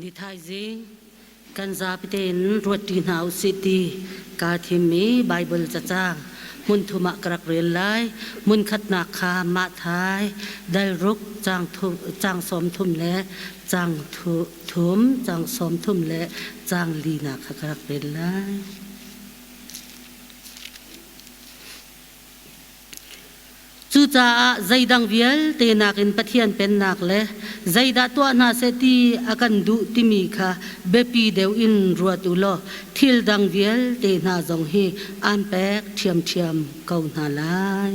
Ni thaizing kan zapi tein ruatṭi hna usih ti kaa thim i Baibal cacang hmun thum ah ka rak rel lai. Hmun khatnak kha Matthai dal ruk caang 30 le caang thum, caang 30 le caang linak kha ka rak rel lai. Cucaah zeidang vialte nakin Pathian Pennak le zeidah tuah hna seh ti a kan duh timi kha biapi deuh in ruat u law thil dang vialte hna zong hi aan pek ṭhiamṭhiam ko hna lai.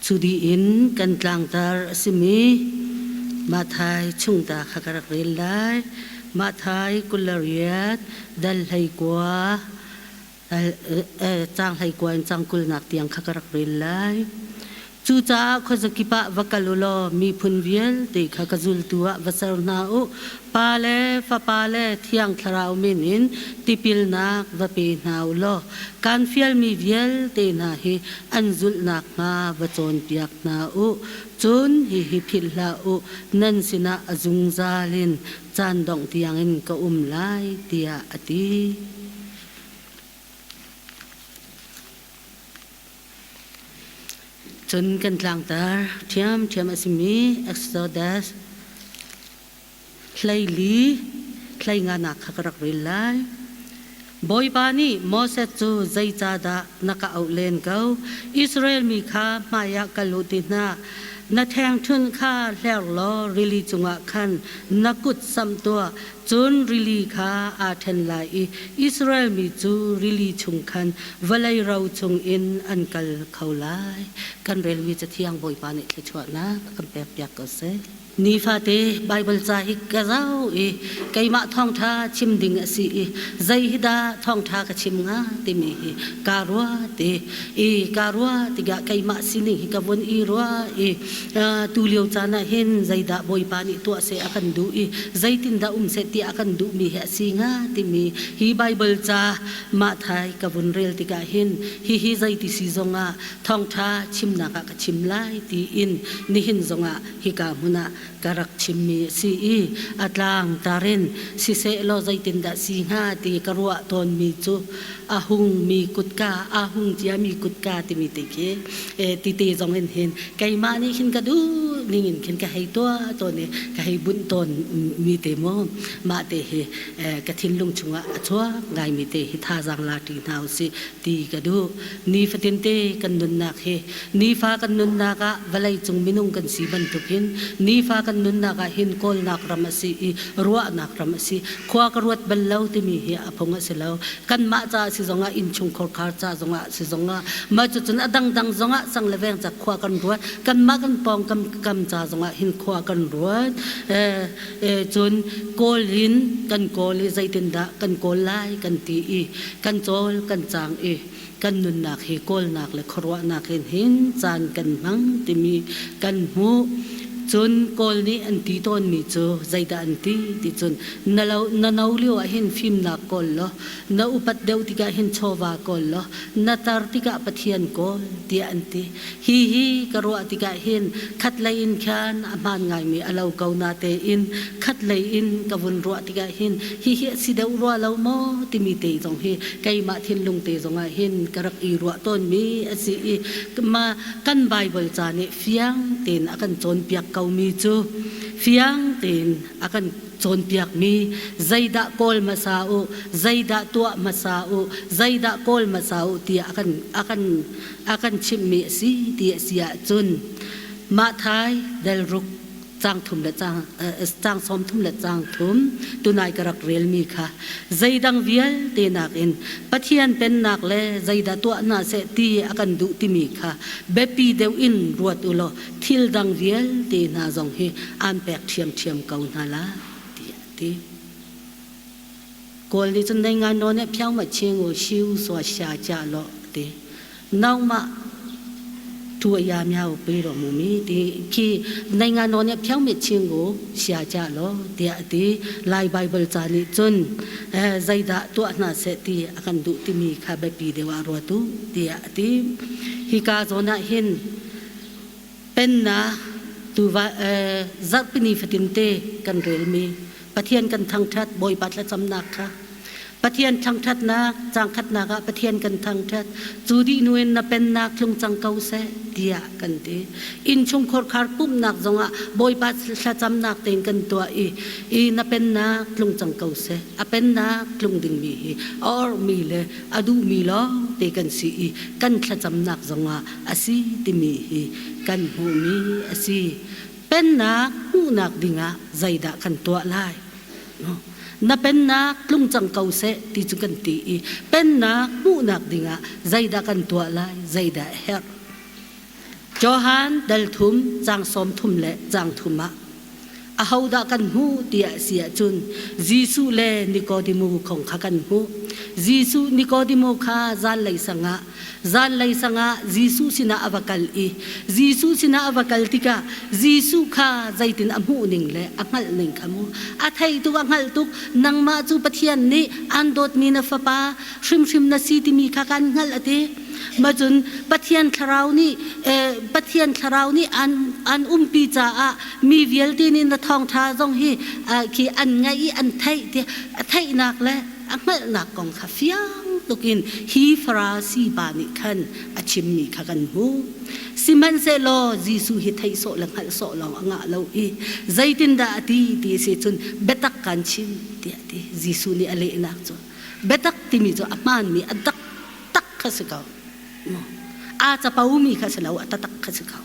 Cu dih in kan tlangtar a simi Matthai chungta kha ka rak rel lai. Matthai 28 dal 19 caang 19 in caang 20 nak tiang kha ka rak rel lai. Cucaah khuazakip ah va kal u law miphun vialte kha ka zultu ah va ser hna u. Pa le Fapa le Thiang Thlarau min in tipilnak va pe hna u law kaan fialmi vialte hna hi an zulh nakhnga va cawnpiak hna u. Cun hihi philh hlah u, nan sinah a zungzal in caan dongh tiangin ka um lai, tiah a ti. Cun kan tlangtar ṭhiamṭhiam a simi Exodus 14 hleinganak kha ka rak rel lai. Bawipa nih Moses cu zeicahdah na ka auh len ko? Israel mi kha hmaiah kal u ti hna. Na ṭhengṭhunh kha hler law rili cungah khan na kut samh tuah. Cun rili kha aa ṭhen lai i Israel mi cu rili chung khan vawlei ro chungin an kal kho lai. Kan relmi Cathiang Bawipa nih thluachuahnak a kan pekpiak ko seh. Nifate Baibal ca hi ka zoh i keimah thawngṭha chim ding a si i zei hi dah thawngṭha ka chim hnga timi hi kaa ruat i i kaa ruah tikah keimah sining hi ka vun i ruah i tulio caan ah hin zeidah Bawipa nih tuah seh a kan duh i zeitindah um seh tiah a kan duhmi hi a si hnga timi hi Baibal ca Matthai ka vun rel tikah hin hihi zeiti si zongah thawngṭha chimnak ah ka chim lai tiin nihin zongah hika hmun ah ka rak chimmi a si i a tlang tar in siseh law zeitindah si hnga ti ka ruah tawnmi cu a hungmi kutka a hung ciami kutka timi te khi tite zong in hin keimah nih khin ka duh ning in khin ka hei tuah tawn i ka hei bunh tawn mi te mu mah te hi ka thinlung chungah a chuak ngaimi te hi thazaang la ṭi hna usih ti ka duh. Nifatin te kan nunnak hi nifa kan nunnak ah vawleicung minung kan si bantukin nifa kan nunnak ah hin kawlnak ram a si i ruahnak ram a si. Khua ka ruat bal lo timi hi a phung a si lo. Kanmah ca si zongah innchungkhar khar ca zongah si zongah mah cucun a dangdang zongah sang le veng ca khua kan ruat. Kanmah kan pawng kam kam ca zongah hin khua kan ruat. Cun kawl in kan kawl i zeitindah kan kawl lai kan ti i kan cawl kan cang i kan nunnak hi kawlnak le khuaruahnak in hin caan kan hmang timi kan hmuh. Cun Kawl nih an ti tawnmi cu zeidah an ti ti cun na lo na no lio ah hin fimnak kawl law na upat deuh tikah hin chawva kawl law na tar tikah Pathian kawl tiah an ti. Hi hi ka ruah tikah hin khatlei in khan a hmaan ngaimi a lo ko natein khatlei in ka vun ruah tikah hin hihi a si deuh rua lo maw timi te zong hi keimah thinlung te zongah hin ka rak i ruah tawnmi a si i ma kan Baibal ca nih fiang tein a kan cawnpiak komi cu fiang tein a kan cawnpiakmi zeidah kawl hmasa u zeidah tuah hmasa u zeidah kawl hmasa u tiah a kan a kan a kan chimhmi a si ti a si ahcun Matthai dal ruk caang thum le caang 30 le caang thum tunai ka rak relmi kha zeidang vialte nakin Pathian pennak le zeidah tuah hna seh ti a kan duh timi kha biapi deuh in ruat u law thil dang vialte hna zong hi aan pek ṭhiamṭhiam ko hna lai tiah a ti. Kawl nih cun nei ngai nawn eh phiang ma ching u shiu sua sha cha lo ti nau ma tu ya miao pe ro mu mi ti khi nei nga nawn eh phiang mi ching u sia cha lo tiah ti Lai Bible ca nih cun zeidah tuah hna seh ti a kan duh timi kha biapi deuh ah ruat u tiah a ti. Hika zawn ah hin pennak tuva zarhpini fatin te kan relmi. Pathian kan thangṭhat, Bawipa thlacamnak kha. Pathian thangṭhatnak caangkhatnak ah Pathian kan thangṭhat. Cu dih hnu in na pennak tlung cang ko seh tiah kan ti. Innchungkhar khar pumhnak zongah Bawipa thlacamnak tein kan tuah i, i na pennak tlung cang ko seh. A pennak tlung dingmi hi a orhmi le a duhmi lawng te kan si i kan thlacamnak zongah a si timi hi kan hmuhmi a si. Pennak hmuhnak dingah zeidah kan tuah lai? Na pennak tlung cang ko seh ti cu kan ti i pennak hmuhnak dingah zeidah kan tuah lai, zeidah a herh? Johan dal thum caang 30 le caang thum ah ahodah kan hmuh tiah si ahcun Jesuh le Nikodemu kong kha kan hmuh. Jesuh Nikodemu kha zanlei sang ah Zanlei sangah Jesuh sinah a va kal i Jesuh sinah a va kal tikah Jesuh kha zeitin a hmuh ning le a hngalh ning kha mu a theih tuk a hngalh tuk nangmah cu Pathian nih aan dawtmi na fapa hrimhrim na si timi kha kan hngalh a ti. Macun Pathian thlarau nih Pathian thlarau nih an an umpi caah mi vialte nih na thawngṭha zong hi khi an ngaih i an theih ti a theihnak le a hngalhnak kong kha fiang tukin hi Farasi pa nih khan a chimmi kha kan hmuh. Sihmanhsehlaw Jesuh hi theih sawh le hngalh sawh lawng a ngah lo i zeitindah a ti ti a si cun biatak kan chim tiah a ti. Jesuh nih a lehnak cu biatak timi cu a hmaanmi a taktak kha si ko. Aa capomi kha si lo, a taktak kha si ko.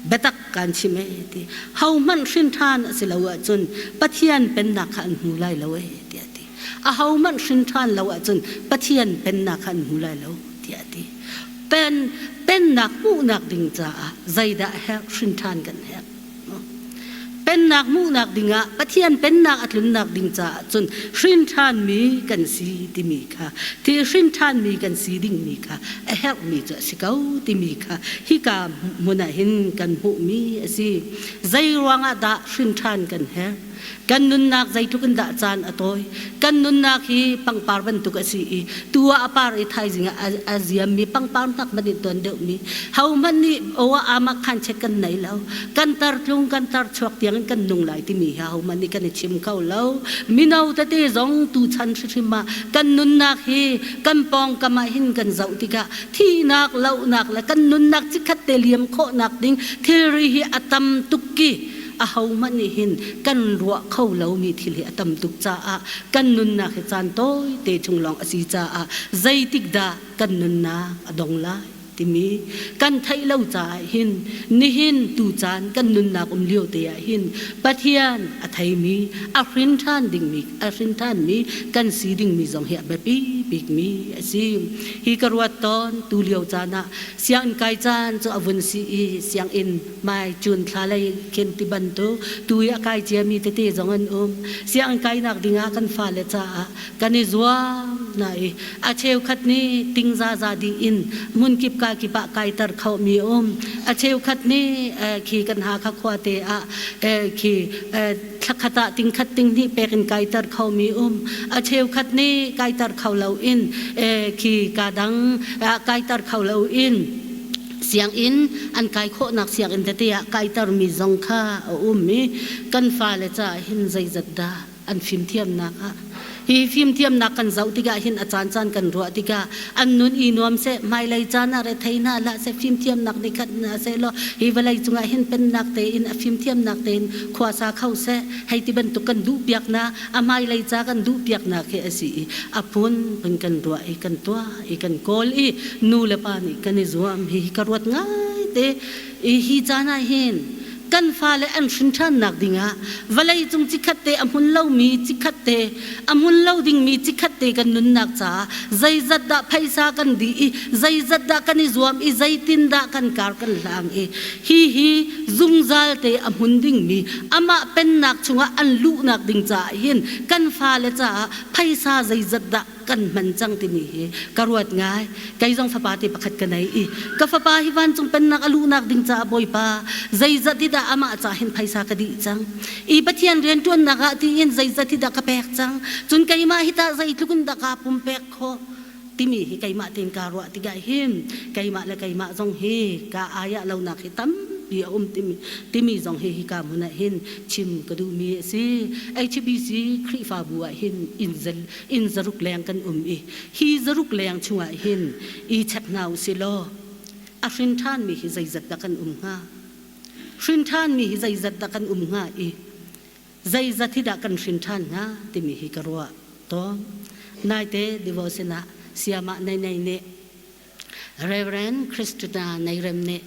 Biatak kan chim ee ti. Hohmanh hrin ṭhan a si lo ahcun Pathian pennak kha an hmu lai lo ee tiah a ti. Ahohmanh hrin ṭhan lo ahcun Pathian pennak kha an hmu lai lo tiah a ti. Pen, pennak hmuhnak ding caah zeidah a herh? Hrin ṭhan kan herh. Pennak hmuhnak dingah Pathian pennak a tlunnak ding caah cun hrin ṭhanmi kan si timi kha thi hrin ṭhanmi kan si dingmi kha a herhmi cu a si ko timi kha hika hmun ah hin kan hmuhmi a si. Zei ruangah dah hrin ṭhan kan herh? Kan nunnak zeitluk in dah caan a tawi. Kan nunnak hi pangpar bantuk a si i tu ah a par i thaizing ah a ziammi pangpar hnak hmanh in tuan deuhmi hohmanh nih aw ah khan chet kan nei lo. Kan tar tlung kan tar chuak tiang in kan nung lai timi hi hohmanh nih kan i chim kho lo. Mino tete zong tuchan hrimhrim ah kan nunnak hi kan pawngkam ah hin kan zoh tikah thihnak lohnak le kan nunnak chikkhat te liam khawhnak ding thilri hi a tam tuk ki ahohmanh nih hin kan ruah kho lomi thil hi a tam tuk caah kan nunnak hi caan tawite chung lawng a si caah zeitik dah kan nunnak a dong lai timi kan theih lo caah hin nihin tu caan kan nunnak um lio te ah hin Pathian a theimi a hrin ṭhan dingmi a hrin ṭhanmi kan si dingmi zong hi a biapi bikmi a si. Hi ka ruat tawn tu lio caan ah sianginn kai caan cu a vun si i sianginn mai cun thla lei khin ti bantuk tu i a kai ciami tete zong an um. Sianginn kainak dingah kan fale caah kan i zuam na i a cheukhat nih tingzaza dih in hmunkip ka kip ah kaiter khomi um. A cheukhat nih khi kan Hakha khua te ah khi thlakhat ah tingkhat tinghnih pek in kaiter khomi um. A cheukhat nih kaiter kho loin khi ka dang kaiter kho loin sianginn an kai khawhnak sianginn tete ah kaitermi zong kha a um i kan fale caah hin zeizat dah an fimthiamnak ah hi fimthiamnak kan zoh tikah hin a caancaan kan ruah tikah an nun i nuam seh hmailei caan ah rethei hna hlah seh fimthiamnak nih khat hna seh law hi vawlei cungah hin pennak tein a fimthiamnak tein khua sa kho seh hei ti bantuk kan duh piaknak a hmailei ca kan duh piaknak hi a si i a phun phun kan ruah i kan tuah i kan kawl i nu le pa nih kan i zuam hi ka ruat ngai te i hi caan ah hin kan fale an hrin ṭhannak dingah vawlei cung cikhat te a hmun lomi cikhat te a hmun lo dingmi cikhat te kan nunnak caah zeizat dah phaisa kan dih i zeizat dah kan i zuam i zeitin dah kan kar kan hlang i hi hi zungzal te a hmun dingmi amah pennak chungah an luhnak ding caah hin kan fale caah phaisa zeizat dah kan hman cang timi hi ka ruat ngai. Kei zong fapa te pakhat ka nei i ka fapa hi vancung pennak a luhnak ding caah Bawipa zeizat hi dah amah caah hin phaisa ka dih cang i Pathian rianṭuannak ah tiin zeizat hi dah ka pek cang cun keimah hi tah zeitluk in dah kaa pumpek khawh timi hi keimah tein kaa ruah tikah hin keimah le keimah zong hi ka ayah lonak hi tam. tampi a um timi timi zong hi hika hmun ah hin chim ka duhmi a si. HBC Khrihfabu ah hin inn inn zaruk leng kan um i hi zaruk leng chungah hin i check hna usih law a hrin ṭhanmi hi zeizat dah kan um hnga? Hrin ṭhanmi hi zeizat dah kan um hnga i zeizat hi dah kan hrin ṭhan hnga timi hi ka ruah tawn. Naite devotion ah Siamah Nei Nei nih Reverend Christina Neirem nih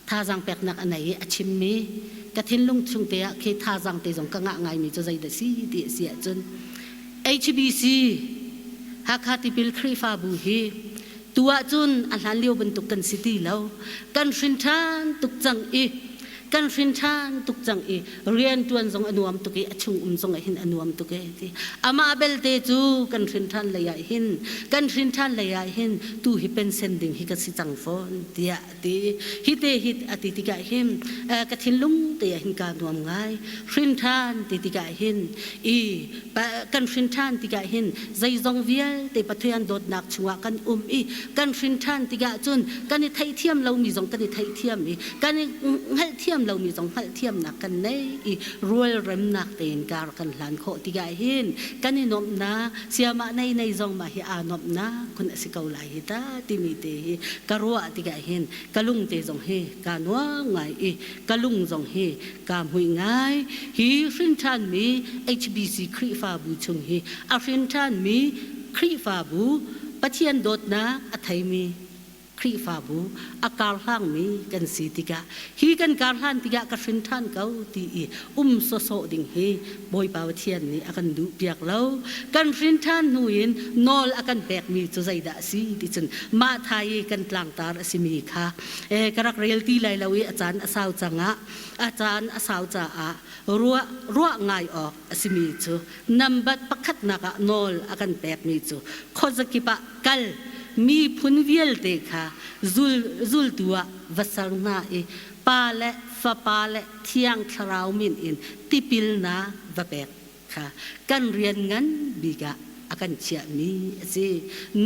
thazaang peknak a nei i a chimmi ka thinlung chung te ah khi thazaang te zong ka ngah ngaimi cu zeidah si ti a si ahcun HBC Hakha Tipil Khrihfabu hi tu ahcun a hlan lio bantuk kan si ti lo. Kan hrin ṭhan tuk cang i kan hrin ṭhan tuk cang i rianṭuan zong a nuam tuk i a chung um zong ah hin a nuam tuk e ti. Amah belte cu kan hrin ṭhan lei ah hin kan hrin ṭhan lei ah hin tu hi pensen ding hi ka si cang fawn tiah a ti. Hi te hi a ti tikah hin ka thinlung te ah hin kaa nuam ngai. Hrin ṭhan ti tikah hin i kan hrin ṭhan tikah hin zeizong vialte Pathian dawtnak chungah kan um i kan hrin ṭhan tikah cun kan i theihthiam lomi zong kan i theihthiam i kan i hngalhthiam lomi zong hngalhthiamnak kan nei i rualremnak tein kar kan hlan khawh tikah hin kan i nuamhnak siamah nei nei zong mah hi aa nuamhnak khun a si ko lai hi ta timi te hi ka ruah tikah hin ka lung te zong hi kaa nuam ngai i ka lung zong hi kaa hmuih ngai. Hi hrinṭhanmi HBC Khrihfabu chung hi a hrinṭhanmi Khrihfabu Pathian dawtnak a theimi Khrihfabu a karhlangmi kan si tikah hi kan karhlan tikah ka hrin ṭhan ko ti i um sawsawh ding hi Bawipa Pathian nih a kan duh piak lo. Kan hrin ṭhan hnu in nawl a kan pekmi cu zeidah a si ti cun mah thai i kan tlangtar a simi kha ka rak rel ti lai lo i a caan a sau cang ah a caan a sau caah ruah ruah ngai awk a simi cu nambat pakhatnak ah nawl a kan pekmi cu khuazakip ah kal miphun vialte kha zul zultu ah va ser hna i Pa le Fapa le Thiang Thlarau min in tipilnak va pek kha kan rian ngan bik ah a kan chiahmi a si.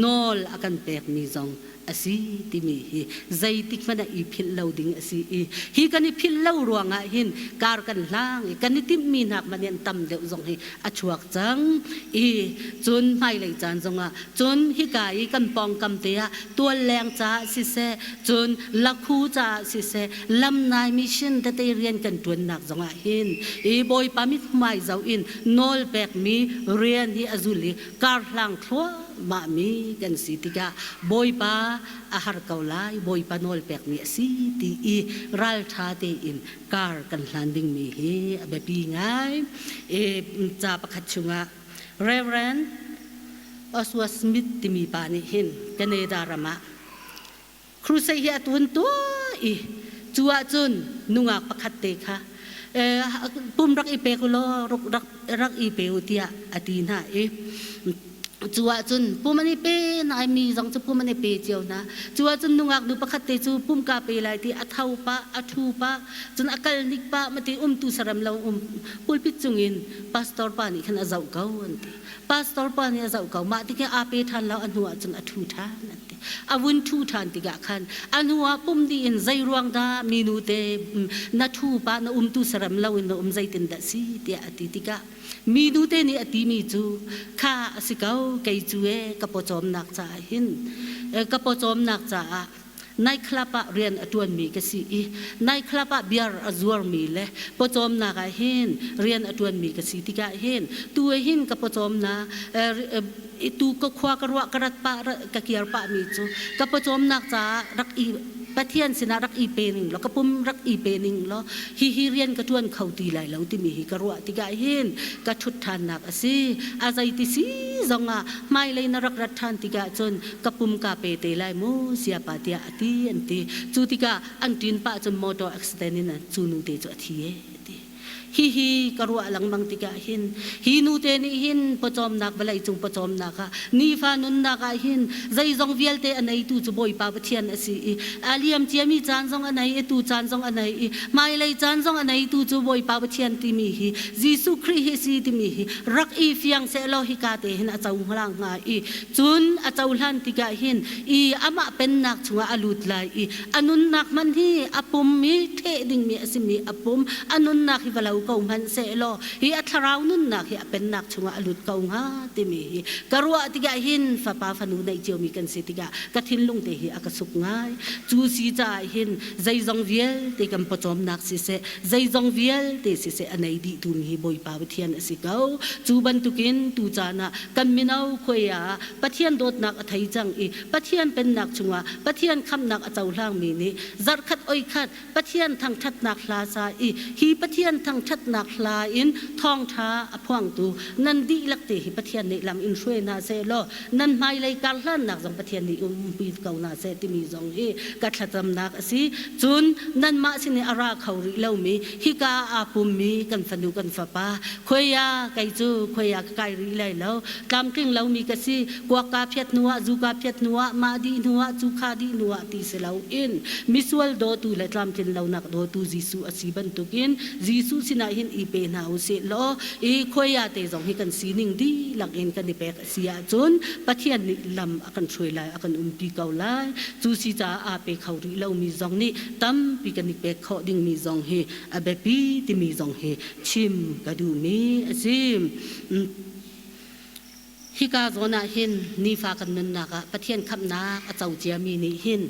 Nawl a kan pekmi zong a si timi hi zeitik hmanh ah i philh lo ding a si i hi kan i philh lo ruangah hin kar kan hlang i kan i timhmi hnak hmanh hi an tam deuh zong hi a chuak cang i cun hmailei caan zongah cun hika i kan pawngkam te ah tualleng caah siseh cun lakhu caah siseh lamnai mission tete rian kan ṭuannak zongah hin i Bawipa mithmai zoh in nawl pekmi rian hi a zul i karhlang thluahmah mi kan si tikah Bawipa a har ko lai Bawipa nawl pekmi a si ti i ralṭha tein kar kan hlan dingmi hi a biapi ngai. I ca pakhat chungah Reverend Oswald Smith timi pa nih hin Canada ram ah crusade hi a tuan tuah i cu ahcun nungak pakhat te kha pum rak i pek u law rak rak i pe u tiah a ti hna i cu ahcun pum an i pe hna i mi zong cu pum an i pe cio hna. Cu ahcun nungak nu pakhat te cu pum ka pe lai ti a tho pah a ṭhu pah cun a kal nik pah mati umtu saram lo um pulpit cungin pastor pa nih khan a zoh ko an ti. Pastor pa nih a zoh ko mah tikhin aa pe ṭhan lo a hnu ah cun a ṭhu ṭhan an ti. A vun ṭhu ṭhan tikah khan a hnu ah pum dih in zei ruang dah minu te na ṭhu pah na umtu saram lo in na um zeitin dah si tiah a ti tikah minu te nih a timi cu kha a si ko kei cu e ka pawcawmnak caah hin ka pawcawmnak caah nightclub ah rian a ṭuanmi ka si i nightclub ah beer a zuarmi le pawcawmnak ah hin rian a ṭuanmi ka si tikah hin tu hin ka pawcawmnak tu ka khua ka ruah ka rat pah ka kiar pahmi cu ka pawcawmnak caah rak i Pathian sinah rak i pe ning law ka pum rak i pe ning law hihi rian ka ṭuan kho ti lai lo timi hi ka ruah tikah hin ka ṭhut ṭhannak a si. A zeiti si zongah hmailei na rak rat ṭhan tikah cun ka pum ka pe te lai mu siapa tiah a ti an ti. Cu tikah an ṭin pah cun motor accident in cu nu te cu a thi e ti. Hihi ka ruah lengmang tikah hin hi nute nih hin pawcawmnak vawleicung pawcawmnak ah nifa nunnak ah hin zeizong vialte a neitu cu Bawipa Pathian a si i a liam ciami caan zong a nei i tu caan zong a nei i hmailei caan zong a neitu cu Bawipa Pathian timi hi Jesuh Khrih hi si timi hi rak i fiang sehlaw hika te hin a cohlang hnga i cun a cohlan tikah hin i amah pennak chungah a lut lai i A nunnak hmanh hi a pum i theh dingmi a simi a pum a nunnak hi va lo ko hmanh sehlaw hi a thlarau nunnak hi a pennak chungah a lut ko hnga timi hi ka ruah tikah hin fapa fanu neih ciomi kan si tikah ka thinlung te hi a ka suk ngai. Cu si caah hin zeizong vialte kan pawcawmnak siseh zeizong vialte siseh a nei dihtu mi hi Bawipa Pathian a si ko. Cu bantukin tu caan ah kan mino khuai ah Pathian dawtnak a thei cang i Pathian pennak chungah Pathian khamhnak a cohlangmi nih zarhkhat oikhat Pathian thangṭhatnak hla sa i hi Pathian thangṭhatnak hla in thawngṭha a phuangtu nan dihlak te hi Pathian nih lam in hruai hna seh law nan hmailei karhlannak zong Pathian nih umpi ko hna seh timi zong hi ka thlacamnak a si. Cun nanmah sin i a ra kho rih lomi hika aa pummi kan fanu kan fapa khuai ah kei cu khuai ah ka kai rih lai lo tlamtling lomi ka si kuak kaa phiat hnu ah zu kaa phiat hnu ah mah dih hnu ah cu kha dih hnu ah ti si loin misual dawtu le tlamtlin lonak dawtu Jesuh a si bantukin Jesuh sinah hin i pe hna u sih law i khuai te zong hi kan sining dihlak in kan i pek a si ahcun Pathian nih lam a kan hruai lai a kan umpi ko lai. Cu si caah aa pe kho rih lomi zong nih tampi kan i pek khawh dingmi zong hi a biapi timi zong hi chim ka duhmi a si. Hika zawn ah hin nifa kan nunnak ah Pathian khamhnak a co ciami nih hin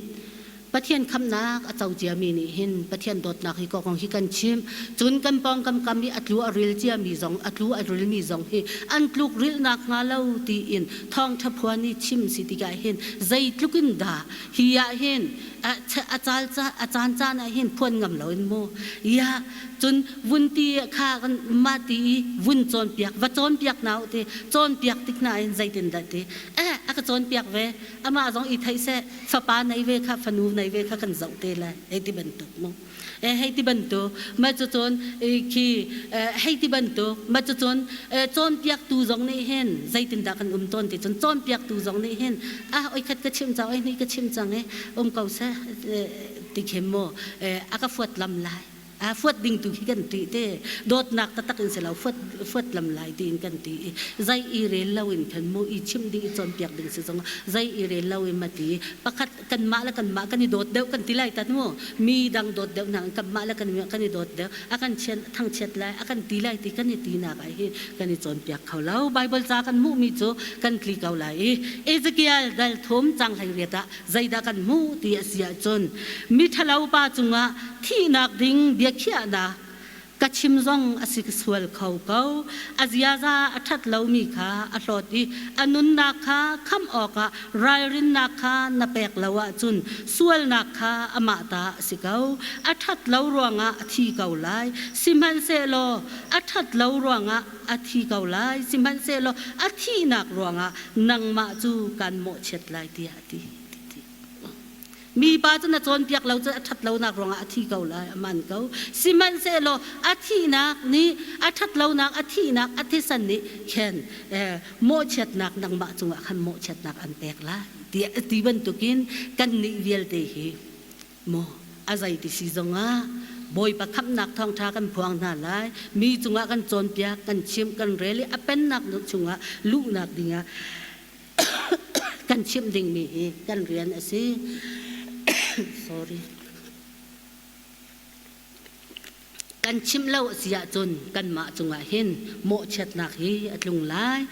Pathian khamhnak a co ciami nih hin Pathian dawtnak hi kong hi kan chim. Cun kan pawngkam kam i a tlu a ril ciami zong a tlu a rilmi zong hi an tluk rilhnak hnga lo tiin thawngṭha phuan i chim si tikah hin zeitluk in dah hi ah hin a caan caan ah hin phuan ngam loin mu ya cun vun ti kha kan mah ti i vun cawnpiak va cawnpiak hna u ti cawnpiak tik hna in zeitin dah ti eh a ka cawnpiak ve amah zong i theih seh fapa nei ve kha fanu nei ve kha kan zoh te lai hei ti bantuk mu eh hei ti bantuk ma cu cun khi hei ti bantuk ma cu cun cawnpiaktu zong nih hin zeitindah kan um tawn ti cun cawnpiaktu zong nih hin ah oi khat ka chim cang oi hnih ka chim cang i um ko seh ti khin mu a ka fuat lam lai a fuat ding tu khi kan ṭih te dawtnak taktak in si lo fuat fuat lam lai tiin kan ti i zei i rel lo in khan mu i chim ding i cawnpiak ding si zong zei i rel lo in ma ti pakhat kanmah le kanmah kan i dawt deuh kan ti lai tat mu mi dang dawt deuh nak in kanmah le kan i dawt deuh a kan chian thangchiat lai a kan ti lai ti kan i ti nak ah hi kan i cawnpiak kho lo Bible ca kan hmuh mi cu kan tli ko lai i Ezekiel dal thum cang hlei riat ah zeidah kan hmuh ti a si ahcun miṭhalo pa cungah thihnak ding biakhiahnak ka chim zong a si sual kho ko. A ziaza a ṭhat lomi kha a hlawt i a nunnak kha khamh awkah ralrinnak kha na pek lo ahcun sualnak kha amah ta a si ko. A ṭhat lo ruangah a thi ko lai. Sihmanhsehlaw a ṭhat lo ruangah a thi ko lai. Sihmanhsehlaw a thihnak ruangah nangmah cu kan mawhchiat lai tiah a ti. Mipa cu na cawnpiak lo cu a ṭhat lonak ruangah a thi ko lai, a man ko. Sihmanhsehlaw a thihnak nih a ṭhat lonak a thihnak a thisen nih khin mawhchiatnak nangmah cungah khan mawhchiatnak an pek lai tiah a ti bantukin kannih vialte hi maw a zei ti si zongah Bawipa khamhnak thawngṭha kan phuang hna lai mi cungah kan cawnpiak kan chimh kan rel i a pennak chungah luhnak dingah kan chimh dingmi hi kan rian a si. Sorry. Kan chimh lo a si ahcun kanmah cungah hin mawhchiatnak hi a tlung lai.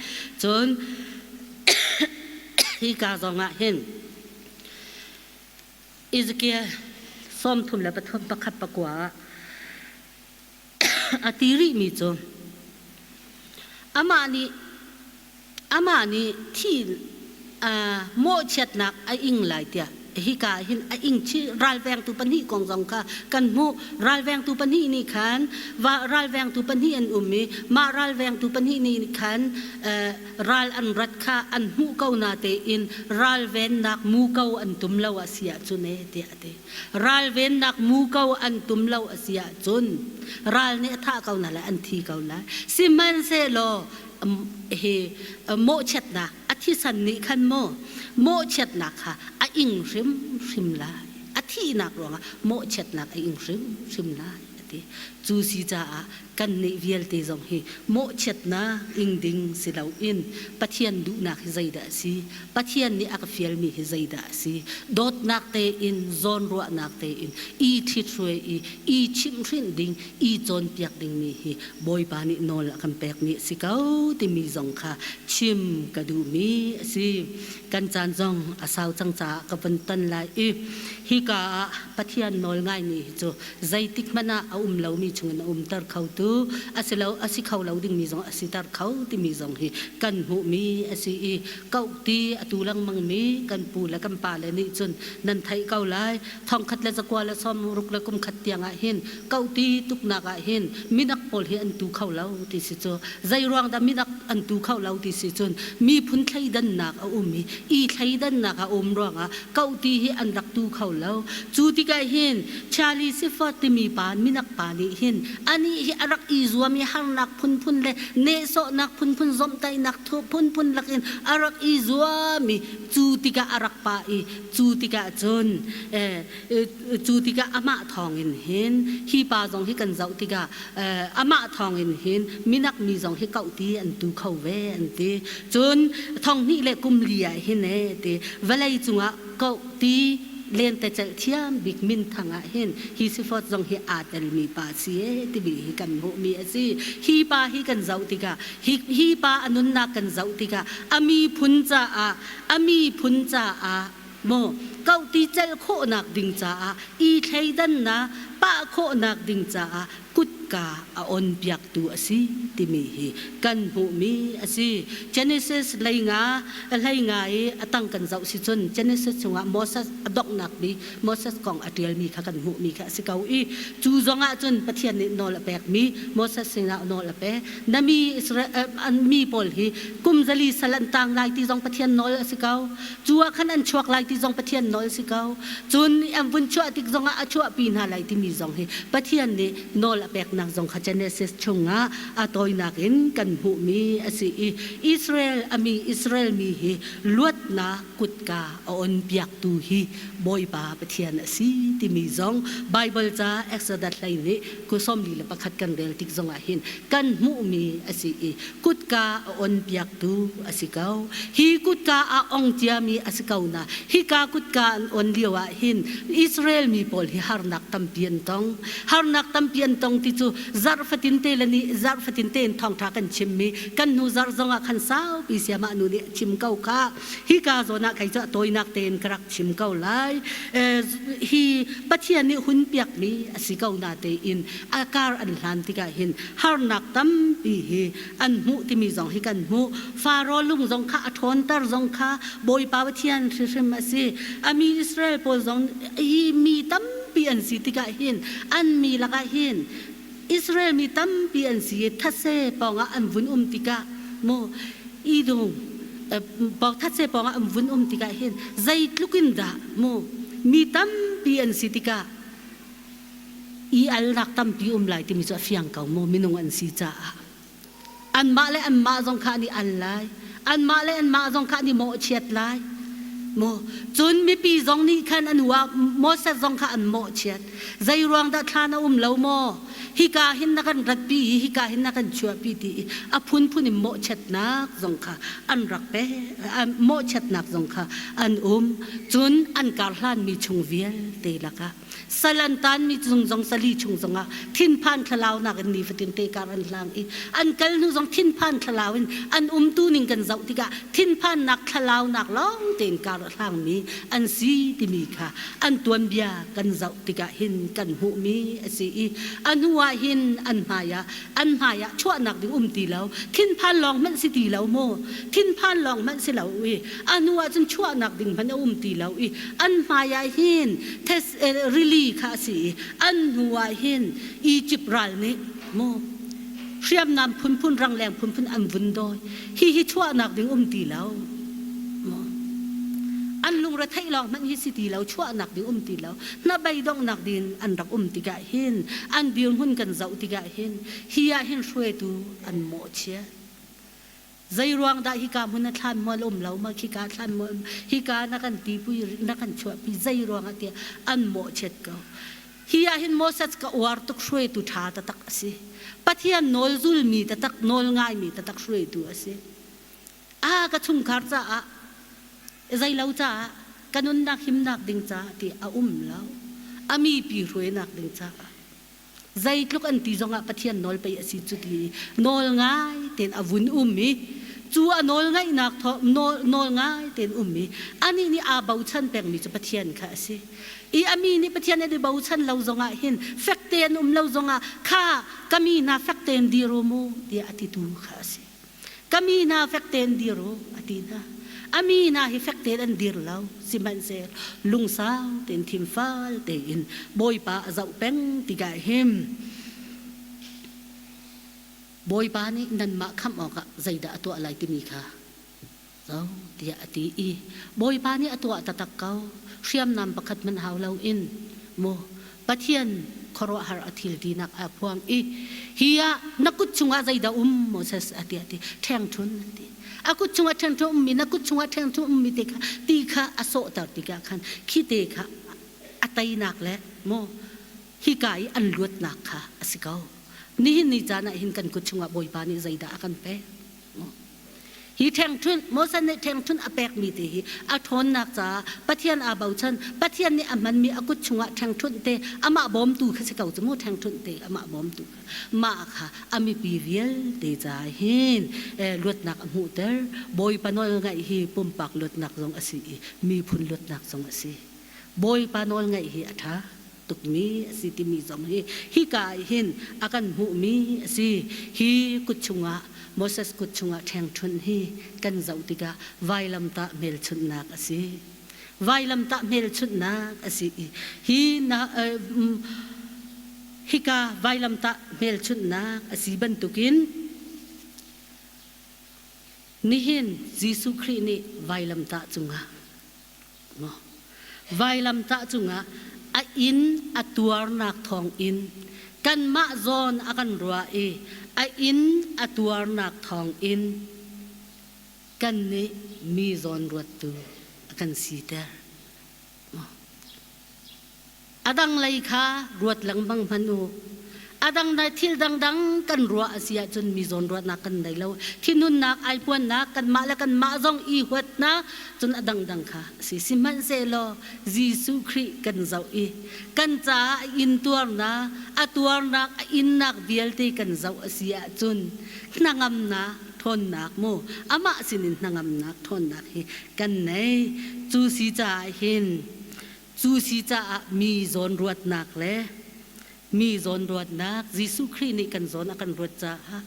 Cun hika zongah hin Ezekiel 33 pakhat pakua ah a ti rihmi cu amah nih amah nih thi mawhchiatnak a ing lai tiah. Hika hin a ing chi ralvengtu pahnih kong zong kha kan hmuh. Ralvengtu pahnih nih khan va ralvengtu pahnih an um i mah ralvengtu pahnih nih khan ral an rat kha an hmuh ko na tein ralvennak muko an tum lo a si ahcun e tiah a ti. Ralvennak muko an tum lo a si ahcun ral nih a thah ko hna lai an thi ko lai. Sihmanhsehlaw hi mawhchiatnak a thisan nih khan maw mawhchiatnak kha a ing hrimhrim lai a thihnak ruangah mawhchiatnak a ing hrimhrim lai a ti cu si caah kannih vialte zong hi mawhchiatnak ing ding si loin Pathian duhnak hi zeidah a si Pathian nih a ka fialmi hi zeidah a si dawtnak tein zawnruahnak tein i ṭhithruai i i chimhhrinh ding i cawnpiak dingmi hi Bawipa nih nawl a kan pekmi a si ko timi zong kha chim ka duhmi a si. Kan caan zong a sau cang caah ka vun ton lai i hika ah Pathian nawl ngaimi hi cu zeitik hmanh ah a um lomi chungin a umter khotu a si lo a si kho lo dingmi zong a siter kho timi zong hi kan hmuhmi a si i koh ti a tu lengmangmi kan pu le kan pa le nih cun nan theih ko lai thongkhat le zakua le sawm ruk le kum khat tiang ah hin kohti tuknak ah hin minak pawl hi an tu kho lo ti si cu zei ruang dah minak an tu kho lo ti si cun miphun thleidannak a um i i thleidannak a um ruangah kohti hi an rak tu kho lo cu tikah hin Charlie Sifford timi pa minak pa nih hin anih hi a rak i zuam i harnak phunphun le nehsawhnak phunphun zomhtaihnak phunphun lakin a rak i zuam i cu tikah a rak pa i cu tikah cun cu tikah amah thawngin hin hi pa zong hi kan zoh tikah amah thawngin hin minak mi zong hi koh ti an tu kho ve an ti cun thong hnih le kum li ah hin e ti vawlei cungah koh ti lentecelh thiam bik minthang ah hin hi sifot zong hi aa telmi pa si e timi hi kan hmuhmi a si hi pa hi kan zoh tikah hi, hi pa a nunnak kan zoh tikah a miphun caah a miphun caah maw kohti celh khawhnak ding caah i thleidannak pah khawhnak ding caah kutka a on piaktu a si timi hi kan hmuhmi a si. Genesis leinga hleinga i a tang kan zoh si cun Genesis chungah Moses a donghnak bik Moses kong a ṭialmi kha kan hmuhmi kha a si ko i cu zongah cun Pathian nih nawl a pekmi Moses sinah nawl a pek na mi Israel an mi pawl hi kum zali sal an tang lai ti zong Pathian nawl a si ko Cu ah khan an chuak lai ti zong Pathian nawl si ko. Cun an vun chuah tik zongah a chuahpi hna lai timi zong hi Pathian nih nawl a peknak zong kha Genesis chungah a tawinak in kan hmuhmi a si i Israel a mi Israel mi hi luatnak kutka a on piaktu hi Bawipa Pathian a si timi zong Bible ca Exodus hlei nih 41 kan rel tik zongah hin kan hmuhmi a si i kutka a on piaktu a si ko. Hi kutka a ong ciami a si ko na hika kutka an on lio ah hin Israel mi pawl hi harnak tampi an tong. Harnak tampi an tong ti cu zarh fatin te le ni zarh fatin te in thawngṭha kan chimmi kan hnu zarh zongah khan saupi siamah nu nih a chim ko kha. Hika zawn ah kei cu a tawinak tein ka rak chim ko lai. Hi Pathian nih hun piakmi a si ko na tein a kar an hlan tikah hin harnak tampi hi an hmuh timi zong hi kan hmuh. Faro lung zong kha a ṭhawnter zong kha Bawipa Pathian hrimhrim a si. A mi Israel pawl zong hi mi tampi an si tikah hin an mi lakah hin Israel mi tampi an si i thetse pawngah an vun um tikah mu idung thatse pawngah an vun um tikah hin zeitluk in dah mu mi tampi an si tikah i alnak tampi um lai timi cu a fiang ko mu minung an si caah anmah le anmah zong kha an i al lai anmah le anmah zong kha an i mawhchiat lai mu cun mipi zong nih khan an hua Moses zong kha an mawhchiat zei ruang dah thla na um lo maw hika hin na kan ratpi i hika hin na kan chuahpi ti i a phunphun in mawhchiatnak zong kha an rak pe mawhchiatnak zong kha an um cun an kar hlanmi chung vialte lakah Sal an taanmi cung zong sali chung zongah thinphan thlalaunak in nifatin te kar an hlang i an kal hnu zong thinphan thlalau in an umtu ning kan zoh tikah thinphannak thlalaunak lawng tein kar a hlangmi an si timi kha an tuanbia kan zoh tikah hin kan hmuhmi a si i a hnu. ah hin an hmai ah an hmai ah chuahnak ding um ti lo. Thinphan lawng hmanh si ti lo mu. Thinphan lawng hmanh si lo i a hnu ah cun chuahnak ding hmanh a um ti lo i an hmai ah hin thes rili kha a si i an hnu ah hin Egypt ral nih mu hriamnam phunphun rangleng phunphun an vun dawi. Hihi chuahnak ding um ti lo. An lungre theih lawng hmanh hi si ti lo, chuahnak ding um ti lo. Hnabei donghnak ding an rak um tikah hin, an dirhmun kan zoh tikah hin, hi ah hin hruaitu an mawhchiat. Zei ruang dah hika hmun a thlan mual um lo ma khika thlan mual hika na kan tipui na kan chuahpi zei ruangah tiah an mawhchiat ko. Hi ah hin Moses ka uar tuk hruaitu ṭha taktak a si. Pathian nawl zulmi taktak, nawl ngaimi taktak hruaitu a si. A ka chungkhar caah, zeilo caah, ka nunnak himnak ding caah ti a um lo. A mipi hruainak ding caah. Zeitluk an ti zongah Pathian nawl pei a si cu ti nawl ngai tein a vun um i cu a nawl ngaihnak nawl ngai tein um i anih nih aa bochan pengmi cu Pathian kha a si. I a mi nih Pathian an i bochan lo zongah hin fekte an um lo zongah kha ka mi hna fekte in dir u mu tiah a titu kha a si. Ka mi hna fekte in dir u a ti hna. A mi hna hi fekte in an dir lo sihmanhsehlaw lungsau tein thimfal tein Bawipa a zoh peng tikah hin Bawipa nih nanmah khamh awkah zeidah a tuah lai timi kha zo tiah a ti i Bawipa nih a tuah taktak ko. Hriamnam pakhat hmanh hau loin maw Pathian khuaruahhar a thil tinak aa phuang i hi ah na kut chungah zeidah um Moses a ti a ti ṭhengṭhun a ti. A kut chungah ṭhengṭhun ummi na kut chungah ṭhengṭhun ummi te kha ti kha a sawhter tikah khan khi te kha a teinak le maw hika i an luatnak kha a si ko. Nihin ni caan ah hin kan kut chungah Bawipa nih zeidah a kan pek? Hi ṭhengṭhunh, Moses nih ṭhengṭhunh a pekmi te hi a ṭhawnnak caah Pathian aa bochan. Pathian nih a hmanmi a kut chungah ṭhengṭhunh te amah bawmtu kha si ko cu mu ṭhengṭhunh te amah bawmtu kha. Mah kha a mipi vialte caah hin luatnak a hmuhter. Bawipa nawl ngaih hi pumpak luatnak zong a si i miphun luatnak zong a si. Bawipa nawl ngaih hi a ṭha tukmi a si timi zong hi hika ah hin a kan hmuhmi a si. Hi kut chungah Moses kut chungah ṭhengṭhunh hi kan zoh tikah vailamtah hmelchunhnak a si. Vailamtah hmelchunhnak a si i hi na hika vailamtah hmelchunhnak a si bantukin nihin Jesuh Khrih nih vailamtah cungah maw vailamtah cungah a inn a tuarnak thawngin kanmah zawn a kan ruah i a inn a tuarnak thawngin kannih mi zawn ruattu a kan siter. A dang lei kha ruat lengmang hmanh u. A dang thil dangdang kan ruah a si ahcun mi zawnruahnak kan nei lo. Thinhunnak, aipuannak, kanmah le kanmah zong i huatnak, cun a dangdang kha a si. Sihmanhsehlaw Jesuh Khrih kan zoh i kan caah a intuarnak, a tuarnak, a innak vialte kan zoh a si ahcun hnangamnak, ṭhawnnak mu amah sinin hnangamnak, ṭhawnnak hi kan nei. Cu si caah hin Cu si caah mi zawnruatnak le mi zawnruatnak Jesuh Khrih nih kan zawn a kan ruat caah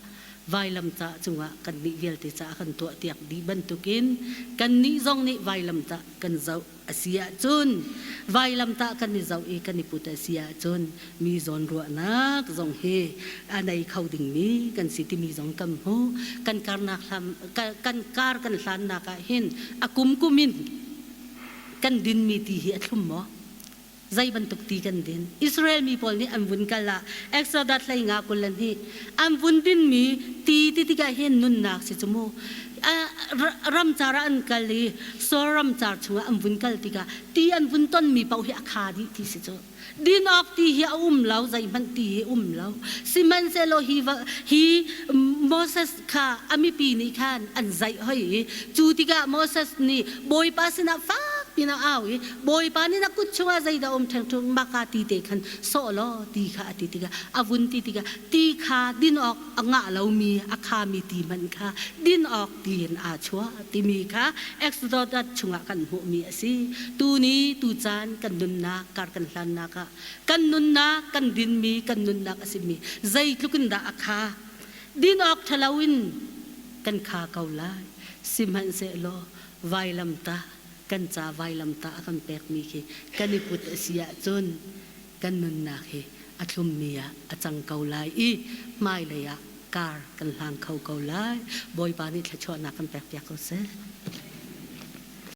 vailam ca cungah kannih vialte caah kan tuah tiak dih bantukin kannih zong nih vailamtah kan zoh a si ahcun vailamtah kan i zoh i kan i put a si ahcun mi zawnruahnak zong hi a nei kho dingmi kan si timi zong kan hmu. Kan karnak hlam kan kar kan hlannak ah hin a kumkum in kan dinmi ti hi a thlum maw? Zei bantuk ti kan din? Israel mi pawl nih an vun kal ah Exodus hlei nga 22 an vun dinmi ti ti tikah hin nunnak si cu mu. Ramcar ah an kal i Sor ramcar chungah an vun kal tikah ti an vun tonmi paoh hi a kha dih ti si cu. Din awk ti hi a um lo, zeihmanh ti hi um lo. Sihmanhsehlaw hi, hi Moses kha a mipi nih khan an zaih hoi i cu tikah Moses nih Bawipa sinah fak. pin a au i Bawipa nih na kut chungah zeidah um ṭhengṭhung maka ti te khan sawh law ti kha a ti tikah a vun ti tikah ti kha din awk a ngah lomi a khami ti hmanh kha din awk tiin aa chuah timi kha Exodus chungah kan hmuhmi a si. Tuni tucaan kan nunnak kar kan hlannak ah kan nunnak kan dinmi kan nunnak a simi zeitluk in dah a kha din awk ṭhalo in kan kha ko lai. Sihmanhsehlaw vailamtah kan ca vailamtah a kan pekmi khi kan i put a si ahcun kan nunnak hi a thlummi ah a cang ko lai i hmailei ah kar kan hlang kho ko lai. Bawipa nih thluachuahnak kan pekpiak ko seh.